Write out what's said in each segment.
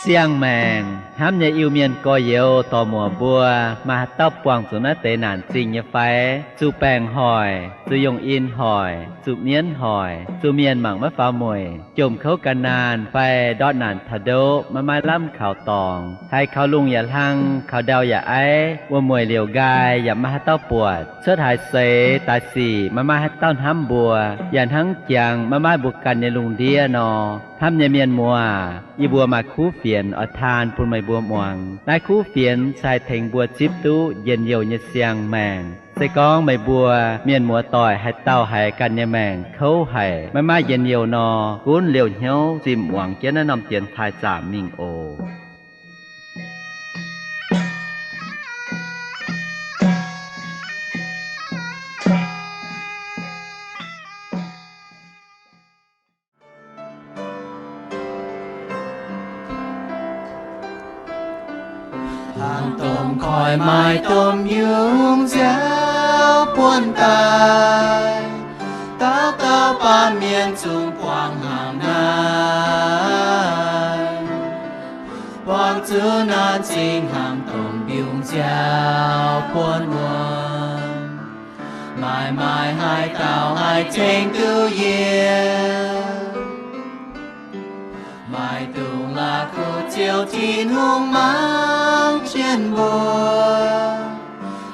Siang-maengc hnamv nyei Iu-Mienh gorx-youz dorc-muoc mbuo, maaih haaix dauh buangh zuqc naaiv deix naanc zingh nyei fai? Zuqc baengc hoic, zuqc yungh in hoic, zuqc mienv hoic, zuqc mienh mangc maiv faaux mueic, jomc kouv gan naanh fai ndortv naanc taux ndoqv maiv maaih lamh kaux dorngx, haiz kaux lungh yaac hlang, kaux ndau yaac aiv, wuom-mueic liouc nqaai yaac maiv maaih haaix dauh buatc, cuotv haaix seix daaih sic maiv maaih haaix dauh hnamv mbuo, yaac hnangv jangx maiv maaih mbuo ganh nyei lungh ndiev nor. Hnamv nyei mienh muoz, yie mbuo maaih kuv fienx oix taan bun meih mbuo muangx. Naaiv kuv fienx se haih tengx mbuo zipv duqv njien-youh nyei siang-maengc. Se gorngv meih mbuo mienh muoz-doic haaix dauh haiz ganh nyei maengc kouv haic, maiv maaih njien-youh nor, gunv liouh hnyouv zinh muangx jienv naaiv norm dienx taaih zaamc mingh oc. Hnaangx domh koiv maaih domh yungz nziaaux buonv daaih, dauh dauh baamh mienh zungv buangh hnaangx naaiv, buangh zuqc naanc zingh hnaangx domh yungz nziaaux buonv wuom. Maaih maaih haaix dauh haih tengx duqv yie? Maaih dungz la'kuqv Ziouv Tin-Hungh mangc jienv mbuo,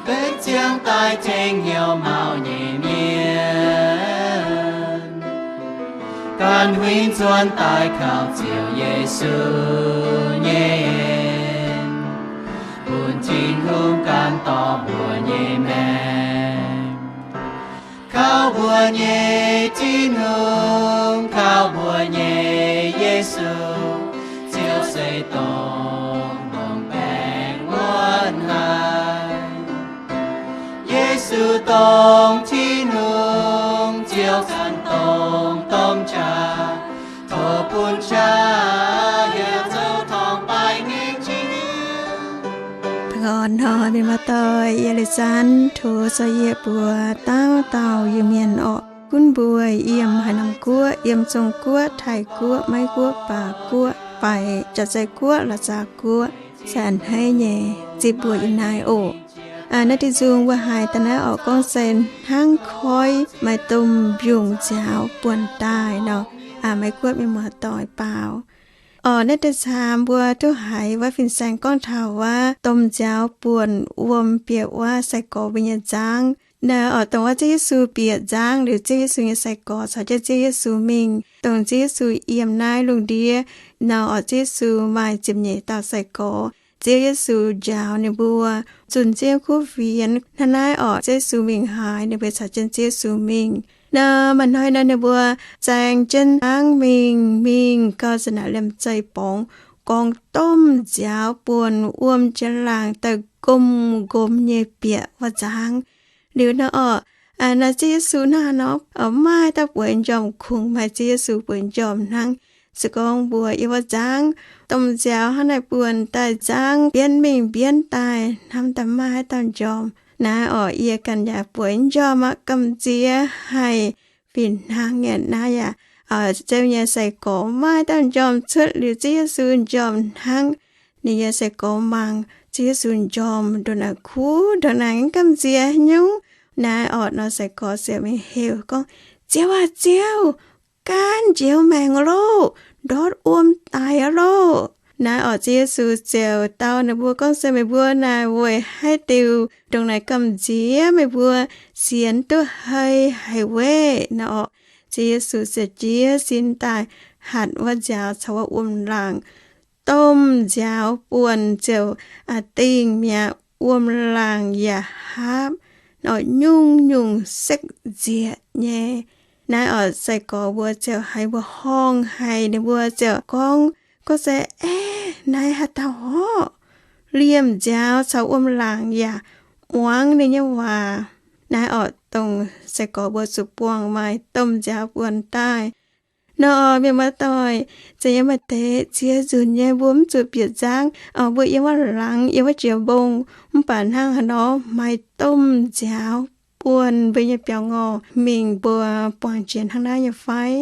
benx ziangh daaih tengx hnyouv mauv nyei mienh, ganh huingx zuonx daaih kaux Ziouv Yesu nyei en, bun Tin-Hungh gan dorh mbuo nyei maengc. Kaux mbuo nyei Tin-Hungh, kaux mbuo nyei Yesu, Ziouv se dongh longc baengc wuonv haic. Yesu dongh Tin-Hungh, Ziouv ganh dongh domh qaqv, tov bun qaqv yaac zoux torngv baengh nyei jiex. Nor, mienh muoz-doic, yie leiz zanv tov caux yie mbuo dauh dauh Iu-Mienh orqc, gunv mbuo yiem haaix norm guoqv, yiem Zong-Guoqv, Taiv-Guoqv, Meiv-Guoqv, Baac-Guoqv, fai Jaav-Zei-Guoqv, La'zaax-Guoqv, se a'hneiv nyei zipv mbuo yiem naaiv oc. Naaiv deix nzung mbuo haiz daaih naaiv orqc, gorngv se hnangv koiv maaih domh yungz nziaaux buonc daaih nor, Meiv-Guoqv mienh muoz-doic baaux. Orqc, naaiv deix camv mbuo duqv haiz wuov fin-saeng gorngv taux wuov domh nziaaux buonc wuom bieqc wuov sai-gorx mbuo nyei nzangv. Naaiv orqc, dongh wuov Ziouv Yesu bieqc nzangv liuz, Ziouv Yesu nyei sai-gorx caux jienv Ziouv Yesu mingh, dongh Ziouv Yesu yiem naaiv lungh ndiev nor orqc, Ziouv Yesu maaih ziepc nyeic dauh sai-gorx. Ziouv Yesu njaaux ninh mbuo zunh Ziouv kuv fienx. Hnangv naaiv orqc, Ziouv Yesu mingh haaix, ninh mbuo caux jienv Ziouv Yesu mingh. Nor maaih hnoi nor ninh mbuo zaeng jienv hnangv mingh, mingh gau za'naaic liemh zeih borngz, gorngv domh nziaaux buonc wuom jiex laangc daaih nqomz nqomz nyei bieqc wuov nzangv. Liuz nor orqc, naaiv Ziouv Yesu hnangv nor, maiv maaih dauh bueix njormh, kungx maaih Ziouv Yesu bueix njormh hnangv. Se gorngv mbuo yiem wuov nzangv, domh nziaaux hnangv naaiv buonc daaih nzangv mbienv mingh mbienv daaih, hnamv daaih maiv maaih haaix dauh njormh. Naaiv orqc, yie ganh yaac bueix njormh aqv. Gamh nziex haic, fih hnangv nyei naaiv yaac, Ziouv nyei sai-gorx maiv maaih dauh njormh cuotv liuz Ziouv Yesu njormh hnangv. Ninh nyei sai-gorx mangc Ziouv Yesu njormh ndongc naaic kuv, ndongc naaic gamh nziex nyungc. Naaiv orqc, nor sai-gorx ziouc mingh heuc gorngv, Ziouv aah! Ziouv! Gaanv njoux maengc loh! Ndortv wuom daic loh! Naaiv orqc, Ziouv Yesu ziouc dau ninh mbuo gorngv, Se meih mbuo naaic weic haaix diuc ndongc naaic gamh nziex? Meih mbuo sienx duqv hei haic weih? Naaiv orqc, Ziouv Yesu ziouc jiez sin daaih hatc wuov nziaaux caux wuov wuom-laangc. Domh nziaaux buonc ziouc dingh mi'aqv, wuom-laangc yaac haapv, nyungc-nyungc sekv nzieqc nyei. Naaiv orqc, sai-gorx mbuo ziouc haiz mbuoqc horngh haic, ninh mbuo ziouc gorngv, Gorngv se, Aeqv, naaiv haaix dauh orqc? Liemh nziaaux caux wuom-laangc yaac muangx ninh nyei waac. Naaiv orqc, dongh sai-gorx mbuo zuqc buangh maaih domh nziaaux buonc daaih. Nor, mienh muoz-doic, zeiz nyei maaih deix ziex nzunc nyei mbuo mv zuqc bieqc nzangv, mbuo yiem wuov laangz, yiem wuov jiex mbong, mv baac hnangv haaix nor maaih domh nziaaux buonc mbuo nyei biaux ngorh mingh, mbuo buangh jiex hnangv naaiv nyei fai?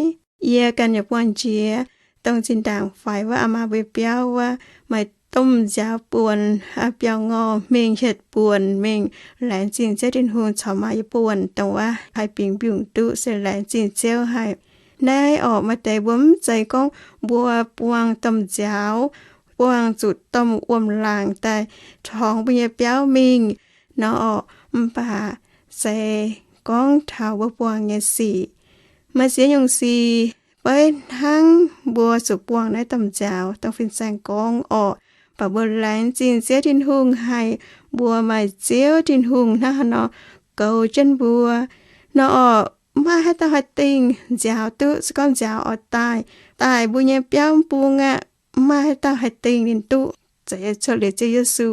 Yie ganh yaac buangh jiex. dongh zinh ndaangc faix wuov aa maa mbuo biauv wuov, maaih domh nziaaux buonc, biauv-ngorh mingh hietc buonc mingh laengz zingh Ziouv Tin-Hungh caux maaih yie buonc dongh wuov haih bingx mbiungc duqv se laengz zingh Ziouv haic. Naaiv orqc, maaih deix mbuo mv zeiz gorngv mbuo buangh domh nziaaux, buangh zuqc domh wuom-laangc daaih torngx mbuo nyei biauv mingh nor orqc, mv baac se gorngv taux mbuo buangh nyei sic. Maaih ziex nyungc sic beiv hnangv mbuo zuqc buangh naaiv domh nziaaux dongh fin-saeng gorngv orqc, baac mbuo laengz zingh Ziouv Tin-Hungh haic, mbuo maaih Ziouv Tin-Hungh hnangv haaix nor goux jienv mbuo nor orqc, mv maaih haaix dauh haih dingh nziaaux duqv. Se gorngv nziaaux oix daaih, daaih mbuo nyei biauv mv bung aqv, mv maaih haaix dauh haih dingh ninh duqv, zeiz cuotv liuz Ziouv Yesu.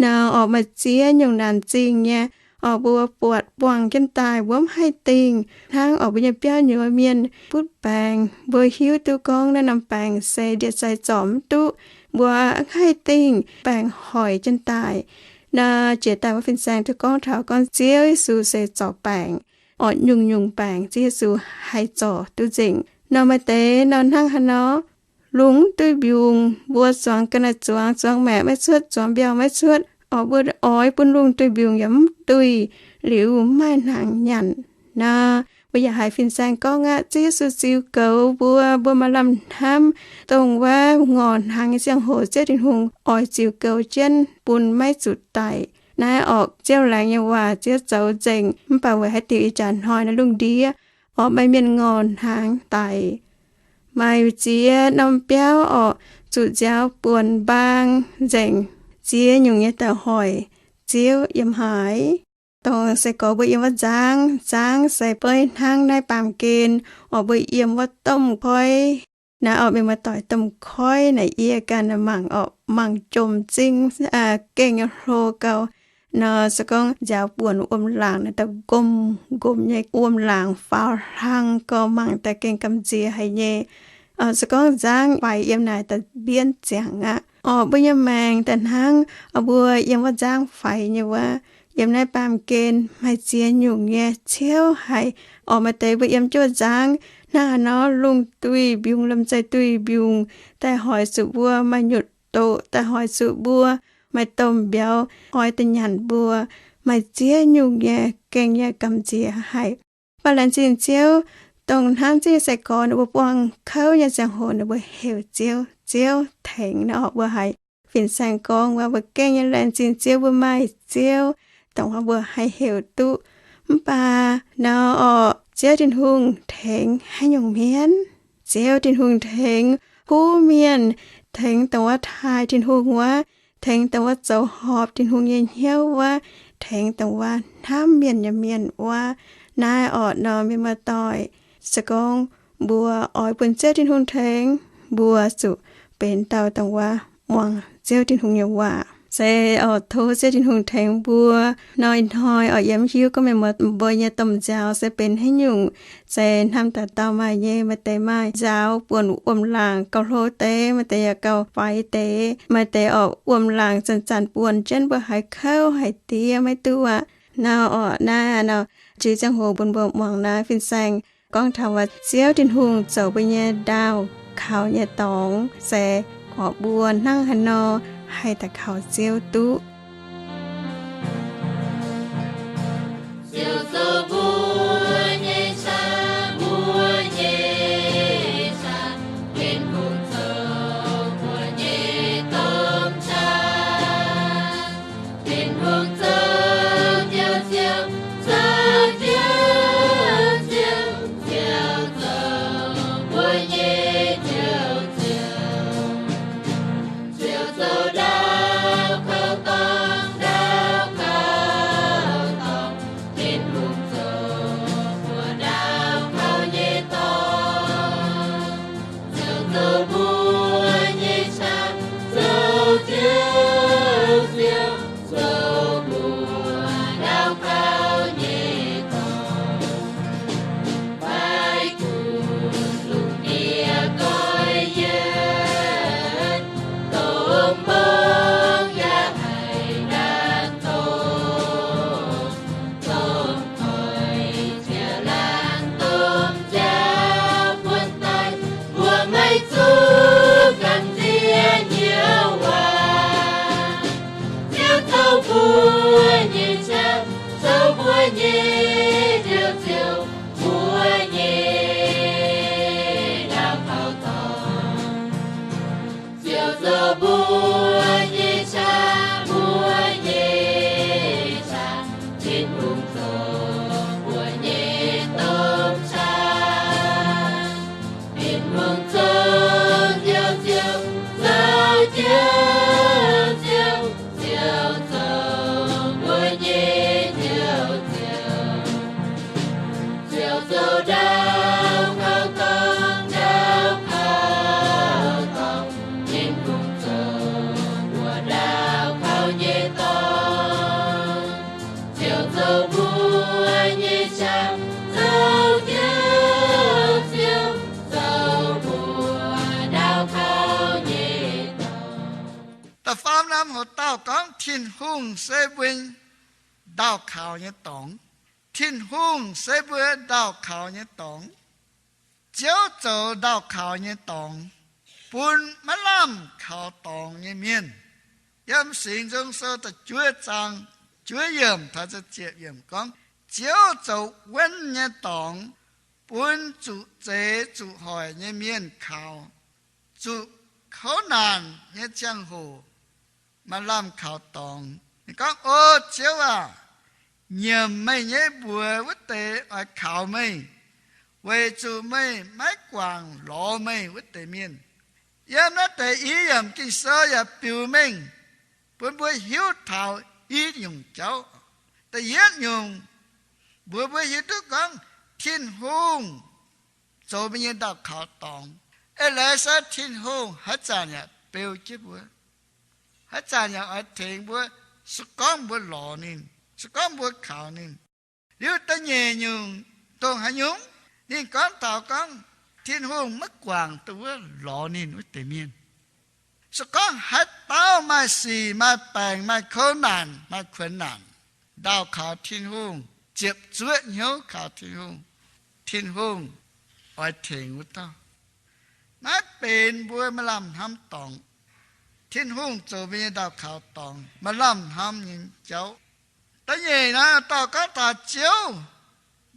Nor orqc, maaih ziex nyungc naanc zingh nyei orqc, mbuo buatc buangh jienv daaih mbuo mv haih dingh. Hnangv orqc, mbuo nyei biauv nyuoz mienh butv baengc, mbuo hiuv duqv gorngv naaiv norm baengc se ndie-sai zorc mv duqv, mbuo mv haih dingh, baengc hoic jienv daaih. Nor jiex daaih wuov fin-saeng duqv gorngv taux gorngv Ziouv Yesu se zorc baengc orqc, nyungc-nyungc baengc Ziouv Yesu haih zorc duqv nzengc. Nor maaih deix nor hnangv haaix nor, lungh mv duih mbiungc, mbuo zuangx ga'naaiv zuangx, zuangx maeqc maiv cuotv, zuangx mbiauh maiv cuotv orqc, mbuo oix bun lungh duih mbiungc yaac mv duih, liuz mv maaih hnaangx nyanc. Nor mbuo yaac haiz fin-saeng gorngv aqv, Ziouv Yesu ziux goux mbuo, mbuo maaih lamh hnamv, dongh wuov ngorc hnaangx nyei ziangh hoc Ziouv Tin-Hungh oix ziux goux jienv bun maiv zuqc daic. Naaiv orqc, Ziouv laengz nyei waac Ziouv zoux nzengc, mv baac weic haaix diuc ih jaax hnoi naaiv lungh ndiev orqc maaih mienh ngorc hnaangx daic. Maaih ziex norm biauv orqc, zuqc nziaaux buonc mbaang nzengc, ziex nyungc nyei daux hoic Ziouv yiem haaix. Dongh se gorx mbuo yiem wuov nzangv, nzangv se beiv hnangv naaiv baamh gen orqc, mbuo yiem wuov domh koiv. Naaiv orqc, mienh muoz-doic, domh koiv naaic yie ganh mangc orqc, mangc jomc zingh, gengh nyei hlo gau. Nor se gorngv nziaaux buonc wuom-laangc naaic daaih nqomh nqomh nyei wuom-laangc faaux hlang gau, mangc daaih gengh gamh nziex haic nyei. Se gorngv nzangv faix yiem naaic daaih mbienv ziangx aqv. Orqc, mbuo nyei maengc daaih hnangv mbuo yiem wuov nzangv faix nyei wuov. Yiem naaiv baamh gen maaih ziex nyungc nyei ciouv haic. Orqc, maaih deix mbuo yiem jienv wuov nzangv hnangv haaix nor, lungh duih mbiungc, lomh nzoih duih mbiungc, daaih hoic zuqc mbuo maaih nyutc doqc, daaih hoic zuqc mbuo maaih domh mbiauz oix daaih nyanc mbuo. Maaih ziex nyungc nyei gengh nyei gamh nziex haic. Mv baac laengz zingh Ziouv, dongh hnamv Ziouv nyei sai-gorx ninh mbuo buangh kouv nyei ziangh hoc ninh mbuo heuc Ziouv, Ziouv tengx nor orqc, mbuo haiz fin-saeng gorngv waac, mbuo gengh nyei laengz zingh Ziouv mbuo maaih Ziouv, dongh wuov mbuo haih heuc duqv. Mv baac nor orqc, Ziouv Tin-Hungh tengx haaix nyungc mienh? Ziouv Tin-Hungh tengx huv mienh, tengx dongh wuov taaih Tin-Hungh wuov, tengx dongh wuov zoux horpc Tin-Hungh nyei hnyouv wuov, tengx dongh wuov hnamv mienh nyei mienh wuov. Naaiv orqc nor, mienh muoz-doic, se gorngv mbuo oix bun Ziouv Tin-Hungh tengx, mbuo zuqc benx dauh dongh wuov muangx Ziouv Tin-Hungh nyei waac. Se orqc, tov Ziouv Tin-Hungh tengx mbuo. Nor ih hnoi orqc, yie mv hiuv gorngv mienh muoz mbuo nyei domh nziaaux se benx haaix nyungc. Se hnamv daaih dauh maaih nyei, maaih deix maaih nziaaux buonc wuom-laangc gauh hlo deix, maaih deix yaac gauh faix deix, maaih deix orqc wuom-laangc zanc-zanc buonc jienv mbuo haiz kouv haic diev maiv duqv aqv. Nor orqc, naaiv nor, jiex ziangh hoc bun mbuo muangx naaiv fin-saeng gorngv taux waac Ziouv Tin-Hungh zoux mbuo nyei ndaauh kaux nyei dorngx se orqc, mbuo hnangv haaix nor haih daux kaux Ziouv duqv. Ziouv zoux ndaauv kaux dorngx, ndaauv kaux dorngx, Tin-Hungh zoux mbuo ndaauv kaux nyei dorngx. Ziouv zoux mbuo nyei qangx, zoux Ziouv, Ziouv zoux mbuo ndaauv kaux nyei dorngx. Da'faam norm hoc dauh gorngv Tin-Hungh se mbuo ndaauv kaux nyei dorngx. Tin-Hungh se mbuo ndaauv kaux nyei dorngx. Ziouv zoux ndaauv kaux nyei dorngx bun maiv lamh kaux dorngx nyei mienh. Yiem Singx Nzung Sou da'juov zaang juov yiemc taux ziepc yiemc gorngv, Ziouv zoux wuonv nyei dorngx bun zuqc zeix zuqc hoic nyei mienh kaux, zuqc kouv naanc nyei ziangh hoc maaih lamh kaux dorngx. Ninh gorngv, O Ziouv aac, nyiemc meih nyei mbuox wuov deix oix kaux meih, weic zuqc meih maiv guangc lorz meih wuov deix mienh. Yiem naaiv deix i yiemc Ging-Sou yaac biux mengh bun mbuo hiuv taux i nyungc jauv. Da'yietv nyungc, mbuox mbuo hiuv duqv gorngv Tin-Hungh zoux mbuo nyei ndaauv kaux dorngx. Eix leiz se Tin-Hungh haaix zanc yaac beu jienv mbuo, haaix zanc yaac oix tengx mbuo, se gorngv mbuo lorz ninh, se gorngv mbuo kaux ninh. Liuz da'nyeic nyungc, dongh haaix nyungc? Ninh gorngv taux gorngv Tin-Hungh maiv guangc dongh wuov lorz ninh wuov deix mienh. Se gorngv haaix dauh maaih sic, maaih baengc, maaih kouv naanc, maaih kuonx naanc, ndaauv kaux Tin-Hungh, ziepc zuoqv hnyouv kaux Tin-Hungh, Tin-Hungh oix tengx wuov dauh. Naaiv benx mbuo maaih lamh hnamv dorngx. Tin-Hungh zoux mbuo nyei ndaauv kaux dorngx maaih lamh hnamv nyei jauv. Da'nyeic naaiv dauh gorngv taux Ziouv,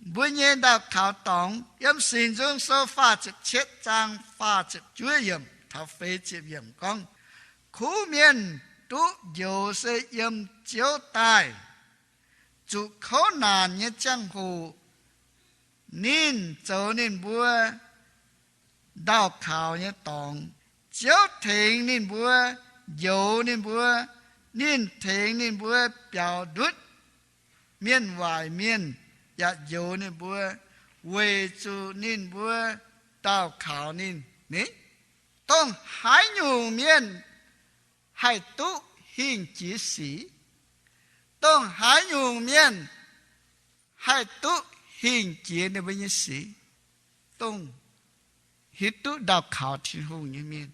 mbuo nyei ndaauv kaux dorngx. Yiem Singx Nzung Sou faah ziepc cietv zaang faah ziepc juov yiemc taux feix ziepc yiemc gorngv, Kuv mienh duqv njoux se yiem Ziouv daaih. Zuqc kouv naanc nyei ziangh hoc ninh zoux ninh mbuo ndaauv kaux nyei dorngx. Ziouv tengx ninh mbuo, njoux ninh mbuo. Ninh tengx ninh mbuo biaux ndutv mienh waaic mienh, yaac njoux ninh mbuo, weic zuqc ninh mbuo ndaauv kaux ninh. Ni, dongh haaix nyungc mienh haih duqv hingh jiex sic? Dongh haaix nyungc mienh haih duqv hingh jiex ninh mbuo nyei sic? Dongh hiuv duqv ndaauv kaux Tin-Hungh nyei mienh,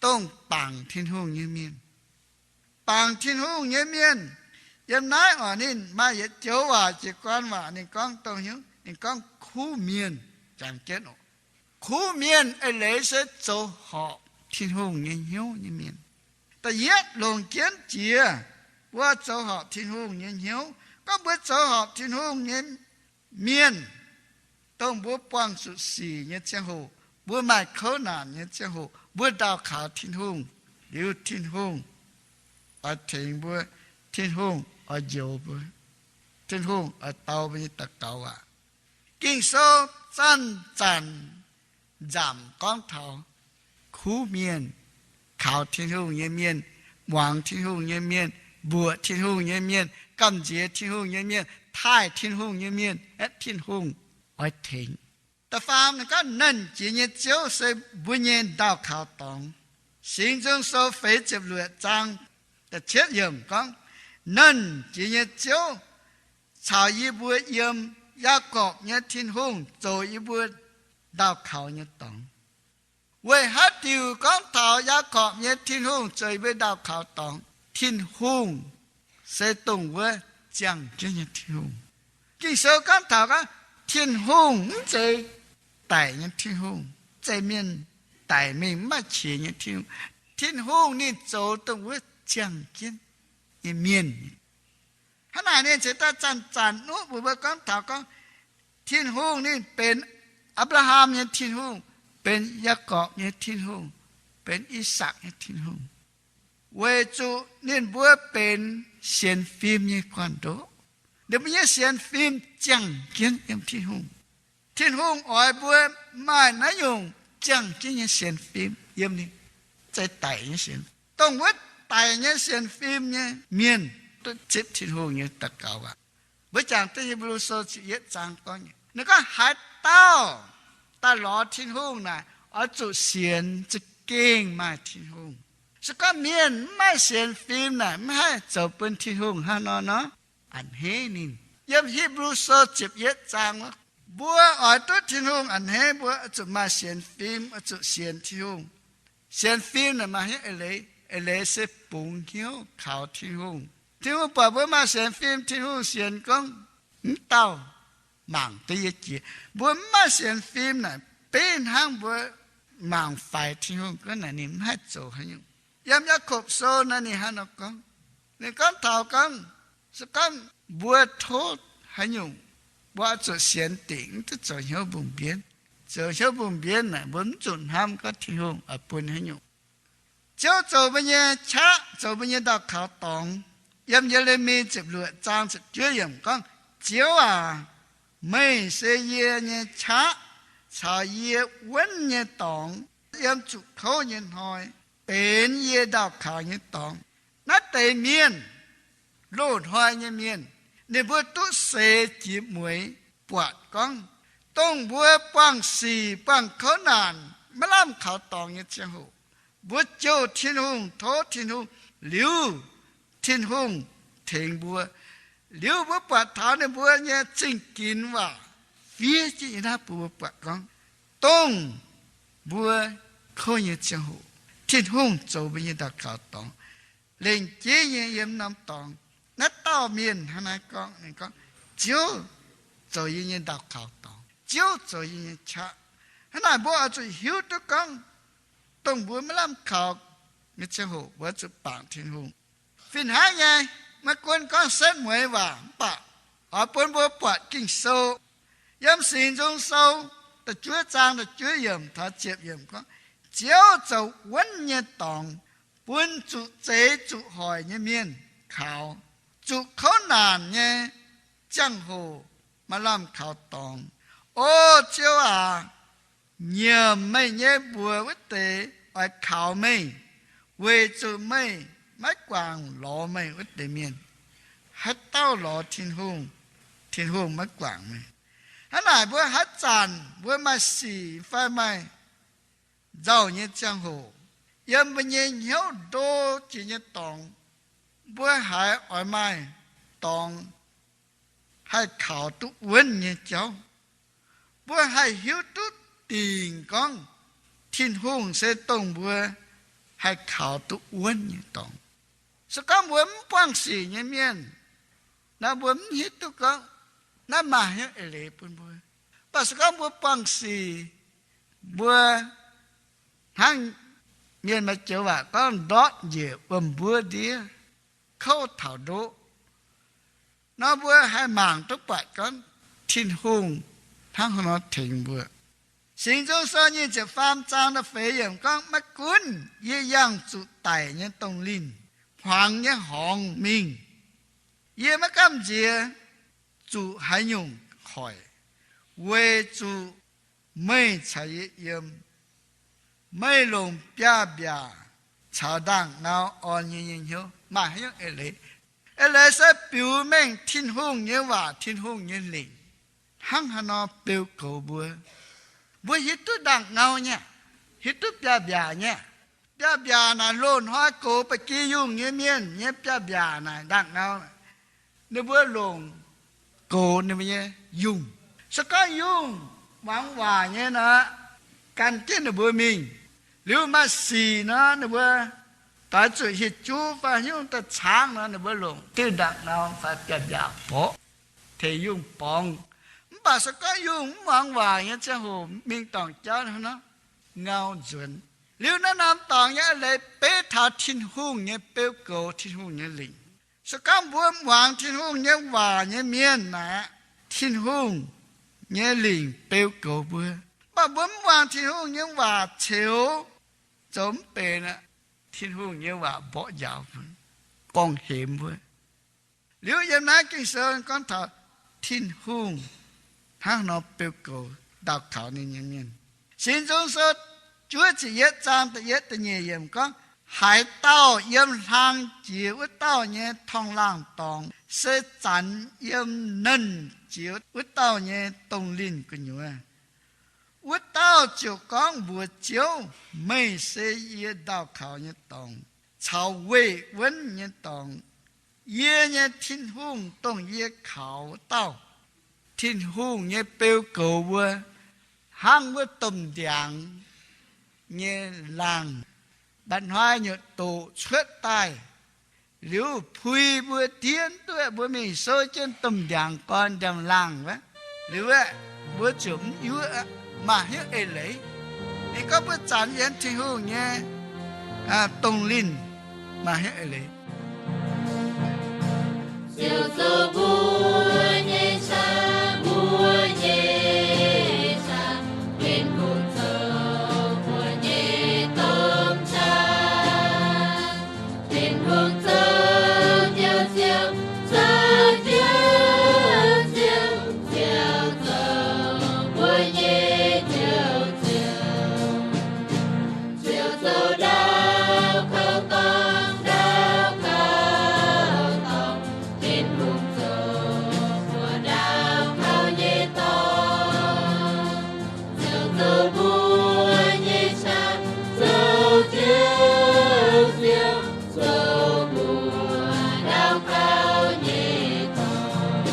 dongh bangc Tin-Hungh nyei mienh. Bangc Tin-Hungh nyei mienh, yiem naaiv oc, ninh maaih yietc joux waac, jiez gorn waac, ninh gorngv dongh hnyouv, ninh gorngv kuv mienh. Jangx jienv oc, kuv mienh eix leiz se zoux horpc Tin-Hungh nyei hnyouv nyei mienh. Da'yietv, longc jienv jiex mbuo zoux horpc Tin-Hungh nyei hnyouv. Gorngv mbuo zoux horpc Tin-Hungh nyei mienh, dongh mbuo buangh zuqc sic nyei ziangh hoc, mbuo maaih kouv naanc nyei ziangh hoc, mbuo ndaauv kaux Tin-Hungh, liuz Tin-Hungh oix tengx mbuo, Tin-Hungh oix njoux mbuo, Tin-Hungh oix dau mbuo nyei daux gaux aac. Ging-Sou zanc-zanc nzamc gorngv taux kuv mienh, kaux Tin-Hungh nyei mienh, muangx Tin-Hungh nyei mienh, mbuoqc Tin-Hungh nyei mienh, gamh nziex Tin-Hungh nyei mienh, taaih Tin-Hungh nyei mienh, aeqv, Tin-Hungh oix tengx. Da'faam ninh gorngv, Nernh Jiex nyei Ziouv se mbuo nyei ndaauv kaux dorngx. Singx Nzung Sou feix ziepc luoqc zaang da'cietv yiemc gorngv, Nernh Jiex nyei Ziouv caux yie mbuo yiem, Yaakopv nyei Tin-Hungh zoux yie mbuo ndaauv kaux nyei dorngx. Weic haaix diuc gorngv taux Yaakopv nyei Tin-Hungh zoux yie mbuo ndaauv kaux dorngx? Tin-Hungh se dongh wuov ziangh jienv nyei Tin-Hungh. Ging-Sou gorngv taux gorngv Tin-Hungh mv zeiz daic nyei Tin-Hungh, mv zeiz mienh daic mingh mv maaih qiex nyei Tin-Hungh. Tin-Hungh ninh zoux dongh wuov ziangh jienv nyei mienh. Hnangv naaic ninh ceix daaih zanc-zanc nuqv mbuox mbuo gorngv taux gorngv Tin-Hungh ninh benx Apc^laa^ham nyei Tin-Hungh, benx Yaakopv nyei Tin-Hungh, benx I^sakc nyei Tin-Hungh, weic zuqc ninh mbuo benx sienx fim nyei gorn-ndoqv. Ninh mbuo nyei sienx fim ziangh jienv yiem Tin-Hungh. Tin-Hungh oix mbuo maaih naaiv nyungc ziangh jienv nyei sienx fim yiem ninh, mv zeiz daic nyei sienx. Dongh wuov daic nyei sienx fim nyei mienh duqv zipv Tin-Hungh nyei daux gaux aqv. Mbuo jangx duqv Hipv^lu Sou ziepc yietv zaang gorngv nyei, Ninh gorngv haaix dauh daaih lorz Tin-Hungh naaic, oix zuqc sienx za'gengh maaih Tin-Hungh. Se gorngv mienh mv maaih sienx fim naaic, mv haih zoux bun Tin-Hungh hnangv nor nor a'hneiv ninh. Yiem Hipv^lu Sou ziepc yietv zaang, mbuo oix duqv Tin-Hungh a'hneiv mbuo oix zuqc maaih sienx fim, oix zuqc sienx Tin-Hungh. Sienx fim naaic maaih hnyouv eix leiz. Eix leiz se bungx hnyouv kaux Tin-Hungh. Tin-Hungh buatc mbuo maaih sienx fim, Tin-Hungh sienx gorngv, mv dauh mangc duqv yie jiex. Mbuo mv maaih sienx fim naaic, beiv hnangv mbuo mangc faix Tin-Hungh gorngv naaic ninh mv haih zoux haaix nyungc. Yiem Yaakopv Sou naaic ninh hnangv nor gorngv, ninh gorngv taux gorngv, se gorngv mbuo tov haaix nyungc, mbuo oix zuqc sienx dingc, mv duqv zoux hnyouv mbungh mbienv. Zoux hnyouv mbungh mbienv naaic, mbuo mv zuqc hnamv gorngv Tin-Hungh oix bun haaix nyungc. Ziouv zoux mbuo nyei qaqv, zoux mbuo nyei ndau-kaux dorngx. Yiem Ye^le^mi ziepc luoqc zaang ziepc juov yiemc gorngv, Ziouv aac, meih se yie nyei qaqv caux yie wuonv nyei dorngx. Yiem zuqc kouv nyei hnoi benx yie ndau-kaux nyei dorngx. Naaiv deix mienh, loz-hnoi nyei mienh, ninh mbuo duqv seix jiex mueiz buatc gorngv, dongh mbuo buangh sic buangh kouv naanc maiv lamh kaux dorngx nyei ziangh hoc, mbuo jouh Tin-Hungh, tov Tin-Hungh, liuz Tin-Hungh tengx mbuo. Liuz mbuo buatc taux ninh mbuo nyei zingh ginx waac fiev jienv yiem naaiv bun mbuo buatc gorngv, dongh mbuo kouv nyei ziangh hoc, Tin-Hungh zoux mbuo nyei ndau-kaux dorngx. Lengc jeiv nyei yiem norm dorngx, naaiv dauh mienh hnangv naaiv gorngv, ninh gorngv, Ziouv zoux yie nyei ndau-kaux dorngx, Ziouv zoux yie nyei qaqv. Hnangv naaic mbuo oix zuqc hiuv duqv gorngv, dongh mbuo maiv lamh kaux nyei ziangh hoc mbuo zuqc bangc Tin-Hungh. Fih hnangv nyei, maiv gunv gorngv setv mueiz waac mv baac oix bun mbuo buatc Ging-Sou. Yiem Singx Nzung Sou da'juov zaang da'juov yiemc taux ziepc yiemc gorngv, Ziouv zoux wuonv nyei dorngx bun zuqc zeix zuqc hoic nyei mienh kaux, zuqc kouv naanc nyei ziangh hoc maaih lamh kaux dorngx. O Ziouv aac, nyiemc meih nyei mbuox wuov deix oix kaux meih, weic zuqc meih maiv guangc lorz meih wuov deix mienh. Haaix dauh lorz Tin-Hungh, Tin-Hungh maiv guangc meih. Hnangv naaic mbuo haaix zanc mbuo maaih sic fai maaih nzauh nyei ziangh hoc, yiem mbuo nyei hnyouv ndo jiex nyei dorngx, mbuo haiz oix maaih dorngx haih kaux duqv wuonv nyei jauv. Mbuo haih hiuv duqv dingc gorngv Tin-Hungh se dongh mbuo haih kaux duqv wuonv nyei dorngx. Se gorngv mbuo mv buangh sic nyei mienh, naaiv mbuo mv hiuv duqv gorngv naaiv maaih hnyouv eix leiz bun mbuo. Mv baac se gorngv mbuo buangh sic, mbuo hnangv mienh maaih joux waac gorngv ndortv njiec wuom-mbuov ndiev, kouv taux ndoqv nor, mbuo haih mangc duqv buatc gorngv Tin-Hungh hnangv haaix nor tengx mbuo. Singx Nzung Sou nyic ziepc faam zaang da'feix yiemc gorngv, Maiv gunv yie yangh zuqc daic nyei dongh linh, hmuangx nyei horngz mingh, yie maiv gamh nziex zuqc haaix nyungc hoic, weic zuqc meih caux yie yiem. Meih longc biaav-mbiaac caux ndaangc ngau orn yie nyei hnyouv. Maaih haaix nyungc eix leiz? Eix leiz se biux mengh Tin-Hungh nyei waac, Tin-Hungh nyei lingc hnangv haaix nor beu goux mbuo. Mbuo hiuv duqv ndaangc ngau nyei aqv, hiuv duqv biaav-mbiaac nyei aqv. Biaav-mbiaac naaic loz-hnoi goux ba'gi yungh nyei mienh nyei biaav-mbiaac naaic ndaangc ngau. Ninh mbuo longc goux ninh mbuo nyei yungh. Se gorngv yungh muangx waac nyei nor, gan jienv ninh mbuo mingh. Liuz maaih sic nor, ninh mbuo doix zuqc hieh juv fai haaix nyungc daaih caangv nor, ninh mbuo longc diuh ndaangc ngau fai biaav-mbiaac borqv tengx yungh borngz. Mv baac se gorngv yungh mv muangx waac nyei ziangh hoc mingh dorngc jauv hnangv nor, ngau nzuonx. Liuz naaiv norm dorngx nyei eix leiz beiv taux Tin-Hungh nyei beu goux, Tin-Hungh nyei lingc. Se gorngv mbuo muangx Tin-Hungh nyei waac nyei mienh naaic, Tin-Hungh nyei lingc beu goux mbuo. Mv baac mbuo mv muangx Tin-Hungh nyei waac ceux, zoux mv benx aqv. Tin-Hungh nyei waac mborqv njaaux mbuo, gorngv-hemx mbuo. Liuz yiem naaiv Ging-Sou gorngv taux Tin-Hungh hnangv nor beu goux ndaauh kaux ninh nyei mienh. Singx Nzung Sou juov ziepc yietv zaang da'yietv da'nyeic yiemc gorngv, Haaix dauh yiem hlang jiex wuov dauh nyei torngv-laangh dorngx, se zanx yiem nernh jiex wuov dauh nyei dongh linh gu'nyuoz. Wuov dauh ziouc gorngv mbuox Ziouv, Meih se yie ndaauh kaux nyei dorngx caux weih wuonv nyei dorngx. Yie nyei Tin-Hungh, dongh yie kaux wuov dauh. Tin-Hungh nyei beu goux mbuo hnangv wuov domh ndiangx nyei laangh, mba'hnoi nyutc doqc cuotv daaih, liuz pui mbuo diev duqv, mbuo mingh souv jienv domh ndiangx gorn ndiangx-laangh wuov, liuz aeqv, mbuo ziouc mv yuoqv, maaih hnyouv eix leiz. Ninh gorngv mbuo zanx yiem Tin-Hungh nyei dongh linh maaih hnyouv eix leiz. Ziouv zoux mbuo nyei qaqv, mbuo nyei qaqv, Tin-Hungh zoux mbuo nyei domh qaqv. Tin-Hungh zoux Ziouv, Ziouv zoux Ziouv, Ziouv, Ziouv zoux mbuo nyei Ziouv, Ziouv. Ziouv zoux ndaauv kouv dorngx, ndaauv kouv dorngx. Tin-Hungh zoux mbuo ndaauv kouv nyei dorngx. Ziouv zoux mbuo nyei qaqv, zoux Ziouv, Ziouv zoux mbuo ndaauv kouv nyei dorngx.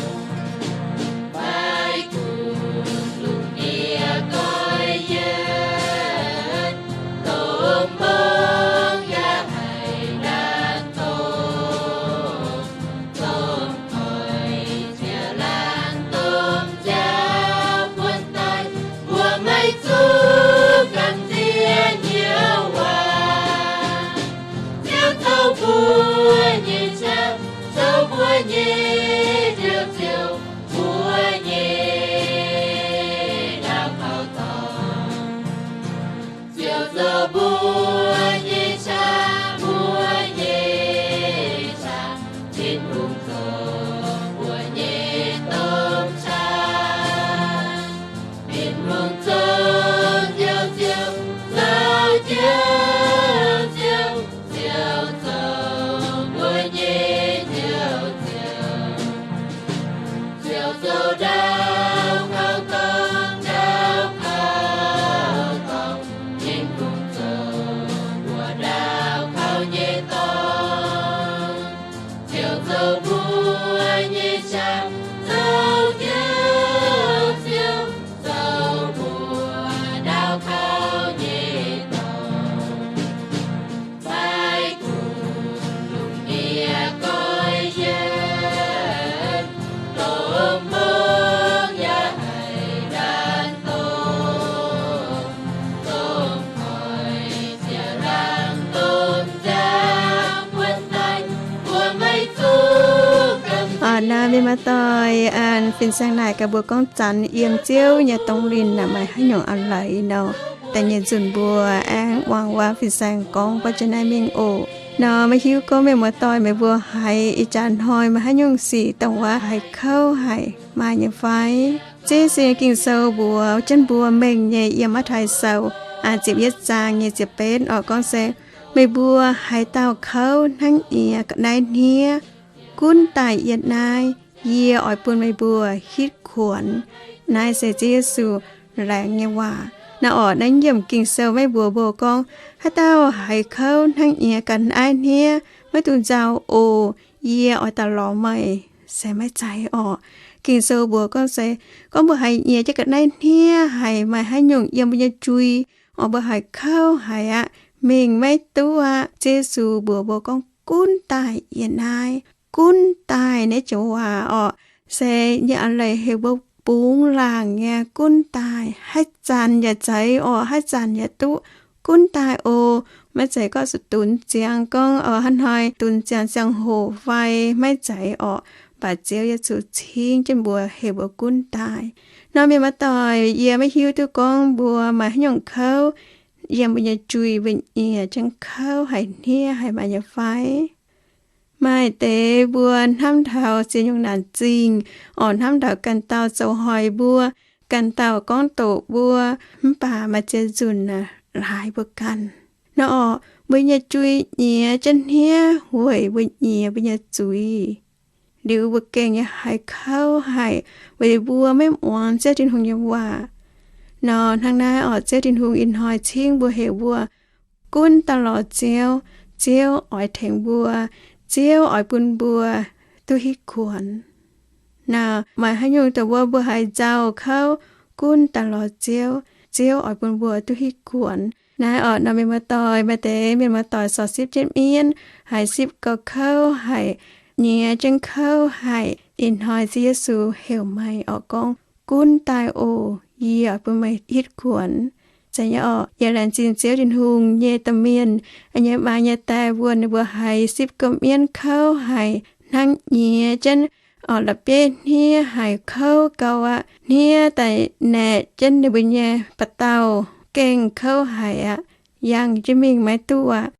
Fai kuv lungh ndiev goiv yienv, domh mbong yaac haiz ndaatv dongh, domh koiv ziouc laangz domh nziaaux buonv daaih, mbuo maiv zuqc gamh nziex hnyouv waac. Ziouv zoux mbuo nyei qaqv, zoux mbuo nyei Ziouv, Ziouv mbuo nyei ndaauv kouv dorngx. Ziouv zoux mbuo nyei qaqv, mbuo nyei qaqv. Tin-Hungh zoux mbuo nyei domh qaqv. Tin-Hungh zoux Ziouv, Ziouv zoux Ziouv, Ziouv, Ziouv zoux mbuo nyei Ziouv, Ziouv. Ziouv zoux ndaauv kouv dorngx, ndaauv kouv dorngx. Tin-Hungh zoux mbuo ndaauv kouv nyei dorngx. Ziouv zoux mbuo nyei qaqv, zoux Ziouv, Ziouv zoux mbuo ndaauv kouv nyei dorngx. Fai kuv lungh ndiev goiv yienv, domh mbong yaac haiz ndaatv dongh, domh koiv ziouc laangz domh nziaaux buonv daaih, mbuo maiv zuqc gamh nziex. Naaiv mienh muoz-doic, fin-saeng naaic gaax mbuo gorngv zanx yiem Ziouv nyei dongh linh aeqv, maaih haaix nyungc a'leiz nor. Da'nyeic nzunc mbuo aengx wangc waac fin-saeng gorngv buatc jienv naaiv mingh oc. Nor maiv hiuv gorngv mienh muoz-doic meih mbuo haiz ih jaax hnoi maaih haaix nyungc sic dongh waac haiz kouv haic maaih nyei fai? Ziouv Yesu nyei Ging-Sou mbuox jienv mbuo mengh nyei yiem Matv^tai Sou ziepc yietv zaang nyei ziepc betv oc gorngv se, meih mbuo haaix dauh kouv hnangv nyie ga'naaiv hniev, gunv daaih yie naaiv, yie oix bun meih mbuo hitv kuonx. Naaiv se Ziouv Yesu laengz nyei waac. Naaiv oc, naaiv yiemc Ging-Sou maiv mbuox mbuo gorngv, haaix dauh haiz kouv hnangv nyie ga'naaiv hniev, maiv dungx nzauh oc. Yie oix daaih lorz meih, se maiv zeiz orqc. Ging-Sou mbuox gorngv se, gorngv mbuo haiz nyie jienv ga'naaiv hniev haic, maaih haaix nyungc yiem mbuo nyei jui, orqc, mbuo haiz kouv haic aqv, mingh maiv duqv aqv. Ziouv Yesu mbuox mbuo gorngv, gunv daaih yie naaiv. Gunv daaih naaiv joux waac orqc, se nyei a'leiz heuc mbuo bungx laangc nyei gunv daaih. Haaix zanc yaac zeiz orqc, haaix zanc yaac duqv. Gunv daaih oc. Maiv zeiz gorngv se dunx ziangx gorngv, o, hnangv hnoi dunx ziangx ziangh hoc fai, maiv zeiz orqc. Mv baac Ziouv Yesu cingv jienv mbuo, heuc mbuo gunv daaih. Nor mienh muoz-doic, yie maiv hiuv duqv gorngv mbuo maaih haaix nyungc kouv yiem mbuo nyei jui, mbuo nyei nyie jienv kouv haic, hniev haic, maaih nyei fai? Maaih deix mbuo hnamv taux ziex nyungc naanc zingh, orqc, hnamv taux ganh dauh zoux hoic mbuo, ganh dauh gorngv doqc mbuo, mv baac maaih ziex nzunc laaix mbuo ganh. Nor orqc, Mbuo nyei jui nyiex jienv hniev weic mbuo nyiex mbuo nyei zuiz. Liuz mbuo gengh nyei haiz kouv haic weic mbuo maiv muangx Ziouv Tin-Hungh nyei waac. Nor hnangv naaiv orqc, Ziouv Tin-Hungh ih hnoi cingv mbuo heuc mbuo gunv daaih lorz Ziouv. Ziouv oix tengx mbuo. Ziouv oix bun mbuo duqv hitv kuonx. Naaiv maaih haaix nyungc dongh wuov mbuo haiz nzauh kouv, gunv daaih lorz Ziouv. Ziouv oix bun mbuo duqv hitv kuonx. Naaiv orqc, nor mienh muoz-doic, maaih deix mienh muoz-doic sorc sipv jienv mienv, haiz sipv gauh kouv haic, nyiex jienv kouv haic. Ih hnoi Ziouv Yesu heuc meih orqc, gorngv, Gunv daaih oc. Yie oix bun meih hitv kuonx. Zeiz nyei orqc, yie laengz zingh Ziouv Tin-Hungh nyei domh mienh, yie nyei maa nyei dae mbuo, ninh mbuo haiz sipv gauh mienv kouv haic, hnangv nyiex jienv orqc, la'bieiv hniev haic, kouv gau aqv. Hniev daaih naeqc jienv ninh mbuo nyei ba'dauh, gengh kouv haic aqv. Yangh jienv mingh maiv duqv aqv.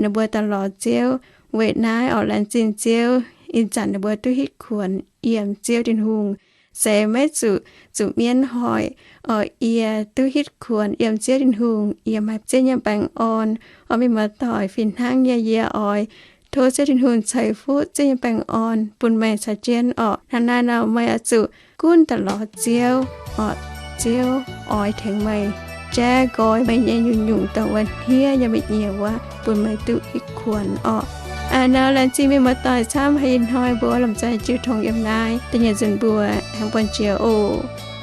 Ninh mbuo daaih lorz Ziouv. Weic naaiv orqc, laengz zingh Ziouv, ih zanc ninh mbuo duqv hitv kuonx yiem Ziouv Tin-Hungh, se maiv zuqc zuqc mienv hoic orqc. Yie duqv hitv kuonx yiem Ziouv Tin-Hungh, yie maaih Ziouv nyei baengh orn. Orqc, mienh muoz-doic, fih hnangv nyei yie oix tov Ziouv Tin-Hungh ceix fuqv Ziouv nyei baengh orn bun meih caux jienv orqc. Hnangv naaiv nor meih oix zuqc gunv daaih lorz Ziouv orqc. Ziouv oix tengx meih, jaiv nqoi meih nyei nyungc-nyungc dongh wuov hniev nyei nyiex wuov, bun meih duqv hitv kuonx orqc. Aa, nor laengz zingh mienh muoz-doic camv, haaix ih hnoi mbuo lomh nzoih jiu tong yiem naaiv. Da'nyeic nzunc mbuo aengx buonv-jiex oc.